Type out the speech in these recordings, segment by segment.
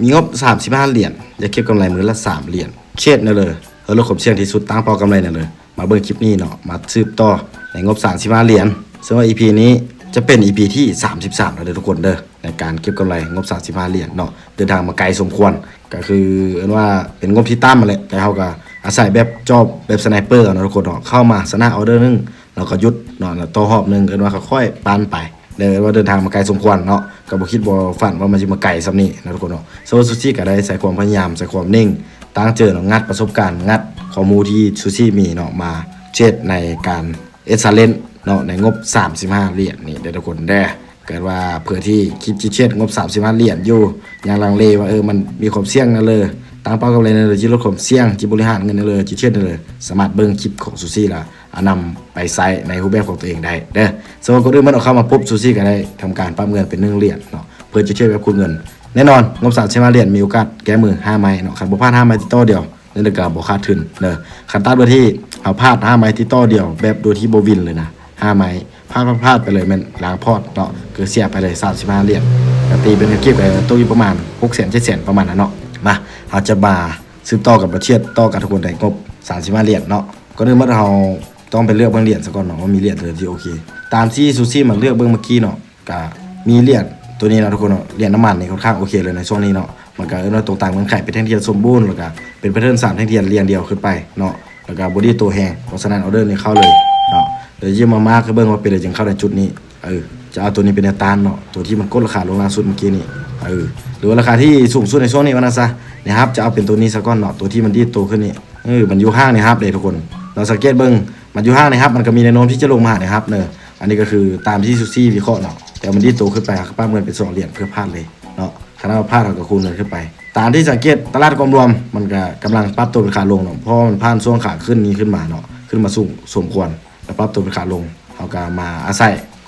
ມີງົບສາມສິບຫ້າຫຼຽນ ຢາກເກັບກຳໄລມື້ລະສາມຫຼຽນ ເທຣດແນວເລີ ເອົາລົດຄວາມສ່ຽງທີ່ສຸດ ຕັ້ງເປົ້າກຳໄລແນວເລີ. ມາເບິ່ງຄລິບນີ້ເນາະ ມາສືບຕໍ່ໃນງົບສາມສິບຫ້າຫຼຽນ. ເຊິ່ງວ່າອີພີນີ້ຈະເປັນອີພີທີສາມສິບສາມແລ້ວເດີທຸກຄົນເດີ ໃນການເກັບກຳໄລງົບສາມສິບຫ້າຫຼຽນເນາະ. ເດີນທາງມາໄກສົມຄວນ ກໍຄືເອີ້ນວ່າເປັນງົບທີ່ຕ່ຳຫັ້ນແຫຼະ ແຕ່ເຮົາກໍອາໄສແບບຈອບແບບສະໄນເປີເນາະທຸກຄົນເນາະ. ເຂົ້າມາຊະນະອໍເດີໜຶ່ງ ແລ້ວກໍຢຸດເນາະ ແລ້ວຕໍ່ຮອບໜຶ່ງ ເອີ້ນວ່າຄ່ອຍໆປັ່ນໄປ ແລ້ວເອີ້ນວ່າເດີນທາງມາໄກສົມຄວນເນາະ. ກໍບໍ່ຄິດບໍ່ຝັນວ່າມັນຊິມາໄກສ່ຳນີ້ນະທຸກຄົນເນາະ. ເຊິ່ງວ່າຊູຊິກໍໄດ້ໃຊ້ຄວາມພະຍາຍາມ ໃຊ້ຄວາມນິ່ງຕັ້ງເຈີເນາະ ງັດປະສົບການ ງັດຄວາມຮູ້ທີ່ຊູຊິມີເນາະ ມາເທຣດໃນການເອັກຊະເລນເນາະ ໃນງົບສາມສິບຫ້າຫຼຽນນີ້ເດີທຸກຄົນເດີ. ເກີດວ່າເພື່ອທີ່ຄິດຊິເທຣດງົບສາມສິບຫ້າຫຼຽນຢູ່ ຍັງລັງເລວ່າ ເອີ ມັນມີຄວາມສ່ຽງນະເລີ ຕັ້ງເປົ້າກຳໄລນະເລີ ຊິລົດຄວາມສ່ຽງ ຊິບໍລິຫານເງິນນະເລີ ຊິເທຣດນະເລີ ສາມາດເບິ່ງຄລິບຂອງຊູຊິ ແລ້ວເອົານຳໄປໃຊ້ໃນຮູບແບບຂອງຕົວເອງໄດ້ເດີ. ສຳລັບກ່ອນອື່ນໝົດ ເອົາເຂົ້າມາປຸບ ຊູຊິກໍໄດ້ທຳການປັບເງິນເປັນໜຶ່ງຫຼຽນເນາະ ເພື່ອຈະເທຣດແບບຄູນເງິນ. ແນ່ນອນ ງົບສາມສິບຫ້າຫຼຽນ ມີໂອກາດແກ້ມືຫ້າໄມ້ເນາະ. ຄັນບໍ່ພາດຫ້າໄມ້ຕິດຕໍ່ດຽວ ແລ້ວກໍບໍ່ຂາດທຶນເດີ. ຄັນຕາມເລື່ອງທີ່ເຮົາພາດຫ້າໄມ້ຕິດຕໍ່ດຽວ ແບບໂດຍທີ່ບໍ່ວິນເລີຍນະ ຫ້າໄມ້ ພາດ ພາດ ພາດໄປເລີຍ ແມ່ນລ້າງພອດເນາະ ຄືເສຍໄປເລີຍສາມສິບຫ້າຫຼຽນ. ກໍຕີເປັນເງິນກີບກໍຕົກຢູ່ປະມານຫົກແສນ ເຈັດແສນ ປະມານນັ້ນເນາະ. ມາ ເຮົາຈະມາສືບຕໍ່ກັນ ມາທຽບຕໍ່ກັນທຸກຄົນ ໃນງົບສາມສິບຫ້າຫຼຽນເນາະ. ກ່ອນອື່ນໝົດ ເຮົາຕ້ອງໄປເລືອກເບິ່ງຫຼຽນຊະກ່ອນເນາະ ວ່າມີຫຼຽນຕົວໃດທີ່ໂອເຄ. ຕາມທີ່ຊູຊິມາເລືອກເບິ່ງເມື່ອກີ້ເນາະ ກະມີຫຼຽນຕົວນີ້ເນາະທຸກຄົນເນາະ ຫຼຽນນ້ຳມັນນີ້ຄ່ອນຂ້າງໂອເຄເລີຍໃນຊ່ວງນີ້ເນາະ. ມັນກະເອີ້ນວ່າຕົງຕາມເງື່ອນໄຂ ເປັນແທ່ງທຽນສົມບູນ ແລ້ວກະເປັນແພເທີນສາມແທ່ງທຽນລຽງດຽວຂຶ້ນໄປເນາະ ແລ້ວກະບໍດີ້ໂຕແຮງ. ເພາະສະນັ້ນ ອໍເດີນີ້ເຂົ້າເລີຍເນາະ. ດຽວຊິມາມາຄືເບິ່ງວ່າເປັນຫຍັງຈຶ່ງເຂົ້າໃນຈຸດນີ້. ເອີ ຈະເອົາໂຕນີ້ເປັນແນວຕ້ານເນາະ ໂຕທີ່ມັນກົດລາຄາລົງລ່າສຸດເມື່ອກີ້ນີ້ ເອີ ຫຼືວ່າລາຄາທີ່ສູງສຸດໃນຊ່ວງນີ້ວ່ານັ້ນຊະ. ແນວຮັບຈະເອົາເປັນໂຕນີ້ຊະກ່ອນເນາະ ໂຕທີ່ມັນດີດໂຕຂຶ້ນນີ້. ເອີ ມັນຢູ່ຂ້າງແນວຮັບເດ້ທຸກຄົນເນາະ. ສັງເກດເບິ່ງ ມັນຢູ່ຂ້າງແນວຮັບ ມັນກໍມີແນວໂນ້ມທີ່ຈະລົງມາຫາແນວຮັບເນີ. ອັນນີ້ກໍຄືຕາມທີ່ຊູຊິວິເຄາະເນາະ ແຕ່ມັນດີດໂຕຂຶ້ນໄປ ເຮົາກໍປັບເງິນເປັນສອງຫຼຽນເພື່ອພາດເລີຍເນາະ. ຄັນເຮົາພາດ ເຮົາກໍຄູນເງິນຂຶ້ນໄປ. ຕາມທີ່ສັງເກດຕະຫຼາດກວມລວມ ມັນກໍກຳລັງປັບໂຕເປັນຂາລົງເນາະ ເພາະວ່າມັນຜ່ານຊ່ວງຂາຂຶ້ນນີ້ຂຶ້ນມາເນາະ ຂຶ້ນມາສູງສົມຄວນ ແລ້ວປັບໂຕເປັນຂາລົງ. ເຮົາກໍມາອາໄສ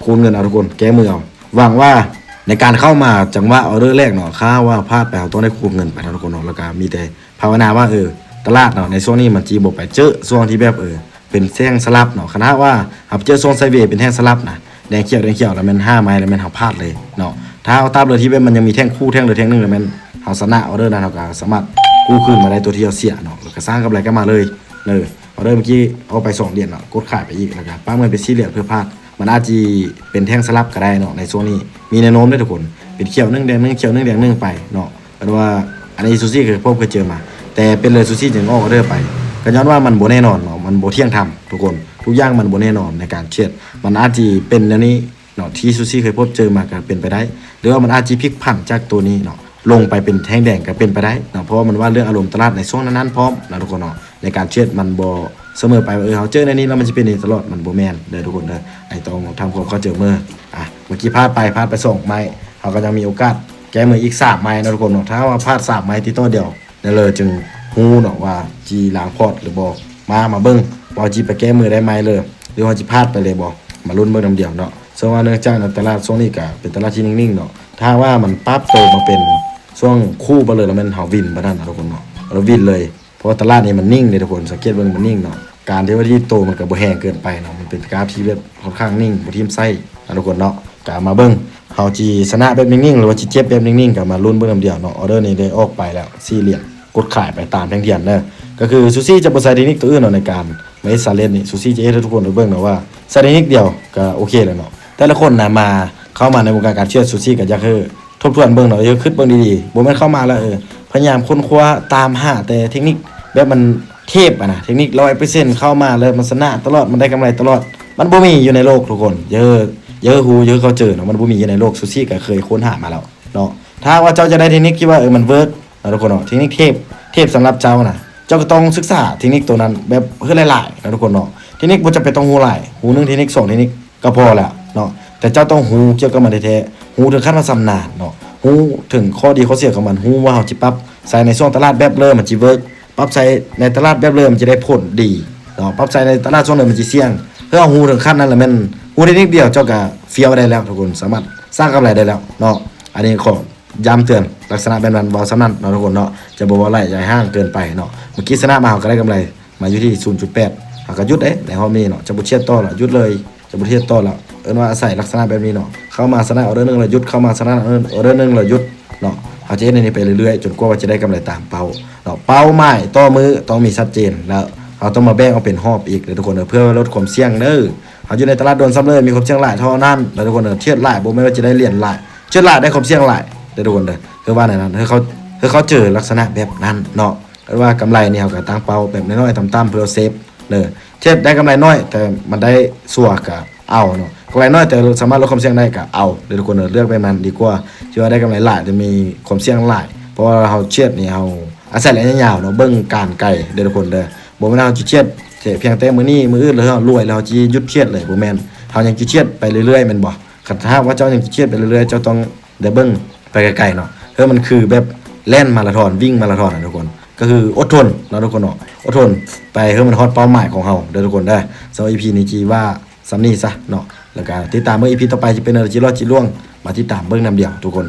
ຄູນເງິນເອົາທຸກຄົນ ແກ້ມືເອົາ. ຫວັງວ່າໃນການເຂົ້າມາຈັງຫວະອໍເດີແລກເນາະ ຖ້າວ່າພາດໄປ ເຮົາຕ້ອງໄດ້ຄູນເງິນໄປເນາະທຸກຄົນເນາະ. ແລ້ວກໍມີແຕ່ ພາວະນາວ່າ ເອີ ຕະຫຼາດເນາະ ໃນຊ່ວງນີ້ມັນຊິບໍ່ໄປເຈີຊ່ວງທີ່ແບບ ເອີ ເປັນແທ່ງສະຫຼັບເນາະ. ຄັນຫາກວ່າເຮົາໄປເຈີຊ່ວງໄຊເວ ເປັນແທ່ງສະຫຼັບນະ ແດງຂຽວ ແດງຂຽວ ແລ້ວແມ່ນຫ້າໄມ້ ແລ້ວແມ່ນເຮົາພາດເລີຍເນາະ. ຖ້າເຮົາຕາມເລີຍທີ່ແບບມັນຍັງມີແທ່ງຄູ່ ແທ່ງເຫຼືອແທ່ງໜຶ່ງ ແລ້ວແມ່ນເຮົາຊະນະອໍເດີນັ້ນ ເຮົາກໍສາມາດກູ້ຄືນມາໄດ້ຕົວທີ່ເຮົາເສຍເນາະ ແລ້ວກໍສ້າງກຳໄລກັບມາເລີຍເດີ. ອໍເດີເມື່ອກີ້ອອກໄປສອງຫຼຽນເນາະ ກົດຂາຍໄປອີກ ແລ້ວກໍປັບເງິນໄປສີ່ຫຼຽນເພື່ອພາດ. ມັນອາດຊິເປັນແທ່ງສະຫຼັບກໍໄດ້ເນາະ ໃນຊ່ວງນີ້ມີແນວໂນ້ມເດ້ທຸກຄົນ ເປັນຂຽວໜຶ່ງ ແດງໜຶ່ງ ຂຽວໜຶ່ງ ແດງໜຶ່ງໄປເນາະ. ເອີ້ນວ່າອັນນີ້ຊູຊິເຄີຍພົບເຄີຍເຈີມາ ແຕ່ເປັນເລີຍຊູຊິຈຶ່ງອອກອໍເດີໄປ ກໍຍ້ອນວ່າມັນບໍ່ແນ່ນອນເນາະ ມັນບໍ່ທ່ຽງທຳທຸກຄົນ. ທຸກຢ່າງມັນບໍ່ແນ່ນອນໃນການເທຣດ ມັນອາດຊິເປັນແນວນີ້ເນາະ ທີ່ຊູຊິເຄີຍພົບເຈີມາກໍເປັນໄປໄດ້ ຫຼືວ່າມັນອາດຊິພິກຜັນຈາກໂຕນີ້ເນາະ ລົງໄປເປັນແທ່ງແດງກໍເປັນໄປໄດ້ເນາະ ເພາະວ່າມັນວ່າເລື່ອງອາລົມຕະຫຼາດໃນຊ່ວງນັ້ນໆພ້ອມນະທຸກຄົນເນາະ. ໃນການເທຣດມັນບໍ່ສະເໝີໄປວ່າ ເອີ ເຮົາເຈີແນວນີ້ແລ້ວມັນຊິເປັນແນວນີ້ຕະຫຼອດ ມັນບໍ່ແມ່ນເດີທຸກຄົນເດີ. ໃຫ້ຕ້ອງທຳຄວາມເຂົ້າໃຈເໝີ. ອາ ເມື່ອກີ້ພາດໄປ ພາດໄປສອງໄມ້ ເຮົາກໍຍັງມີໂອກາດແກ້ມືອີກສາມໄມ້ເນາະທຸກຄົນເນາະ. ຖ້າວ່າພາດສາມໄມ້ຕິດຕໍ່ດຽວ ນັ້ນເລີຍຈຶ່ງຮູ້ເນາະວ່າຊິລ້າງພອດຫຼືບໍ່. ມາ ມາເບິ່ງວ່າເຮົາຊິໄປແກ້ມືໄດ້ໄມ້ເລີ ຫຼືເຮົາຊິພາດໄປເລີບໍ່ ມາລຸ້ນເບິ່ງນຳດຽວເນາະ. ເຊິ່ງວ່າເນື່ອງຈາກໃນຕະຫຼາດຊ່ວງນີ້ກະເປັນຕະຫຼາດທີ່ນິ່ງໆເນາະ ຖ້າຫາກວ່າມັນປັບໂຕມາເປັນຊ່ວງຄູ່ໄປເລີຍ ແລ້ວແມ່ນເຮົາວິນບາດນັ້ນເນາະທຸກຄົນເນາະ ເຮົາວິນເລີຍ. ເພາະວ່າຕະຫຼາດນີ້ມັນນິ່ງເດ້ທຸກຄົນ ສັງເກດເບິ່ງມັນນິ່ງເນາະ ການທີ່ວ່າດີດໂຕມັນກໍບໍ່ແຮງເກີນໄປເນາະ ມັນເປັນກາຟທີ່ແບບຄ່ອນຂ້າງນິ່ງ ບໍ່ຖິ້ມໄສ້ນະທຸກຄົນເນາະ. ກະມາເບິ່ງ ເຮົາຊິຊະນະແບບນິ່ງໆ ຫຼືວ່າຊິເຈັບແບບນິ່ງໆ ກໍມາລຸ້ນເບິ່ງນຳດຽວເນາະ. ອໍເດີນີ້ໄດ້ອອກໄປແລ້ວສີ່ຫຼຽນ ກົດຂາຍໄປຕາມແທ່ງທຽນເດີ. ກໍຄືຊູຊິຈະບໍ່ໃສ່ເຕັກນິກຕົວອື່ນເນາະ ໃນການມາເຮັດຊາເລນນີ້ ຊູຊິຈະເຮັດໃຫ້ທຸກຄົນໄດ້ເບິ່ງເນາະວ່າ ໃສ່ເຕັກນິກດຽວກໍໂອເຄແລ້ວເນາະ. ແຕ່ລະຄົນນະ ມາ ເຂົ້າມາໃນວົງການການເທຣດ ຊູຊິກໍຢາກໃຫ້ທົບທວນເບິ່ງເນາະ ເອີ ຄິດເບິ່ງດີໆ ບໍ່ແມ່ນເຂົ້າມາແລ້ວ ເອີ ພະຍາຍາມຄົ້ນຄວ້າຕາມຫາແຕ່ເຕັກນິກແບບມັນເທບອະນະ ເຕັກນິກຮ້ອຍເປີເຊັນ ເຂົ້າມາແລ້ວມັນຊະນະຕະຫຼອດ ມັນໄດ້ກຳໄລຕະຫຼອດ ມັນບໍ່ມີຢູ່ໃນໂລກທຸກຄົນ. ຢ່າ ຢ່າຮູ້ ຢ່າເຂົ້າໃຈເນາະ ມັນບໍ່ມີຢູ່ໃນໂລກ. ຊູຊິກໍເຄີຍຄົ້ນຫາມາແລ້ວເນາະ. ຖ້າວ່າເຈົ້າຈະໄດ້ເຕັກນິກທີ່ວ່າ ເອີ ມັນເວີກເນາະທຸກຄົນເນາະ ເຕັກນິກເທບ ເທບສຳລັບເຈົ້ານະ ເຈົ້າກໍຕ້ອງສຶກສາເຕັກນິກໂຕນັ້ນແບບໃຫ້ຫຼາຍໆເນາະທຸກຄົນເນາະ. ເຕັກນິກບໍ່ຈຳເປັນຕ້ອງຮູ້ຫຼາຍ ຮູ້ໜຶ່ງເຕັກນິກ ສອງເຕັກນິກ ກໍພໍແລ້ວເນາະ ແຕ່ເຈົ້າຕ້ອງຮູ້ກ່ຽວກັບມັນແທ້ໆ ຮູ້ເຖິງຂັ້ນວ່າຊຳນານເນາະ ຮູ້ເຖິງຂໍ້ດີຂໍ້ເສຍຂອງມັນ ຮູ້ວ່າເຮົາຊິປັບໃສ່ໃນຊ່ວງຕະຫຼາດແບບເລີມັນຊິເວີກ ປັບໃສ່ໃນຕະຫຼາດແບບເລີມັນຊິໄດ້ຜົນດີເນາະ ປັບໃສ່ໃນຕະຫຼາດຊ່ວງໃດມັນຊິສ່ຽງ. ເຮົາຮູ້ເຖິງຂັ້ນນັ້ນລະແມ່ນ ຮູ້ເຕັກນິກດຽວເຈົ້າກະຟຽວໄດ້ແລ້ວທຸກຄົນ ສາມາດສ້າງກຳໄລໄດ້ແລ້ວເນາະ. ອັນນີ້ຂໍຢ້ຳເຕືອນລັກສະນະແບບນັ້ນ ເວົ້າສ່ຳນັ້ນເນາະທຸກຄົນເນາະ ຈະບໍ່ເວົ້າຫຼາຍໃຫຍ່ຫ້າງເກີນໄປເນາະ. ເມື່ອກີ້ຊະນະມາ ເຮົາກໍໄດ້ກຳໄລ ມາຢູ່ທີ່ສູນຈຸດແປດ ເຮົາກໍຢຸດເດ້ໃນຮອບນີ້ເນາະ ຈະບໍ່ທຽດຕໍ່ລະ ຢຸດເລີຍ ຈະບໍ່ທຽດຕໍ່ລະ. ເອີ້ນວ່າອາໄສລັກສະນະແບບນີ້ເນາະ ເຂົ້າມາຊະນະອໍເດີໜຶ່ງລະຢຸດ ເຂົ້າມາຊະນະອໍເດີໜຶ່ງລະຢຸດເນາະ. ເຮົາຈະເຮັດອັນນີ້ໄປເລື້ອຍໆ ຈົນກວ່າວ່າຈະໄດ້ກຳໄລຕາມເປົ້າເນາະ. ເປົ້າໝາຍຕໍ່ມື້ຕ້ອງມີຊັດເຈນ ແລ້ວເຮົາຕ້ອງມາແບ່ງອອກເປັນຮອບອີກເດີທຸກຄົນເດີ ເພື່ອລົດຄວາມສ່ຽງເດີ. ເຮົາຢູ່ໃນຕະຫຼາດດົນສ່ຳເລີຍ ມີຄວາມສ່ຽງຫຼາຍເທົ່ານັ້ນເດີທຸກຄົນເດີ. ເທຣດຫຼາຍບໍ່ແມ່ນວ່າຈະໄດ້ຫຼຽນຫຼາຍ ເທຣດຫຼາຍໄດ້ຄວາມສ່ຽງຫຼາຍເດີທຸກຄົນເດີ. ຄືວ່າແນວນັ້ນ ຄືເຂົາ ຄືເຂົາເຈີລັກສະນະແບບນັ້ນເນາະ. ເອີ້ນວ່າກຳໄລນີ້ ເຮົາກໍຕັ້ງເປົ້າແບບນ້ອຍໆ ຕ່ຳໆ ເພື່ອເຊຟເດີ. ເທຣດໄດ້ກຳໄລໜ້ອຍ ແຕ່ມັນໄດ້ຊົ່ວກໍເອົາເນາະ. ກຳໄລໜ້ອຍ ແຕ່ສາມາດລົດຄວາມສ່ຽງໄດ້ກໍເອົາເດີທຸກຄົນເດີ. ເລືອກແບບນັ້ນດີກວ່າ ທີ່ວ່າໄດ້ກຳໄລຫຼາຍ ແຕ່ມີຄວາມສ່ຽງຫຼາຍ. ເພາະວ່າເຮົາເທຣດນີ້ ເຮົາອາໄສໄລຍະຍາວເນາະ ເບິ່ງການໄກເດີທຸກຄົນເດີ. ບໍ່ແມ່ນເຮົາຈະເທຣດພຽງແຕ່ມື້ນີ້ ມື້ອື່ນແລ້ວເຮົາລວຍ ແລ້ວເຮົາຈະຢຸດເທຣດເລີຍ ບໍ່ແມ່ນ. ເຮົາຍັງຈະເທຣດໄປເລື້ອຍໆ ແມ່ນບໍ່? ຄັນຖ້າຫາກວ່າເຈົ້າຍັງຈະເທຣດໄປເລື້ອຍໆ ເຈົ້າຕ້ອງໄດ້ເບິ່ງໄປໄກໆເນາະ. ເອີ ມັນຄືແບບແລ່ນມາລາທອນ ວິ່ງມາລາທອນນະທຸກຄົນ ກໍຄືອົດທົນເນາະທຸກຄົນເນາະ. ອົດທົນໄປໃຫ້ມັນຮອດເປົ້າໝາຍຂອງເຮົາເດີທຸກຄົນເດີ. ສຳລັບອີພີນີ້ ຈີວ່າສ່ຳນີ້ຊະເນາະ. ແລ້ວກໍຕິດຕາມເບິ່ງອີພີຕໍ່ໄປ ຈະເປັນແນວໃດ ຈະລອດຈະລ່ວງ ມາຕິດຕາມເບິ່ງນຳດຽວທຸກຄົນ.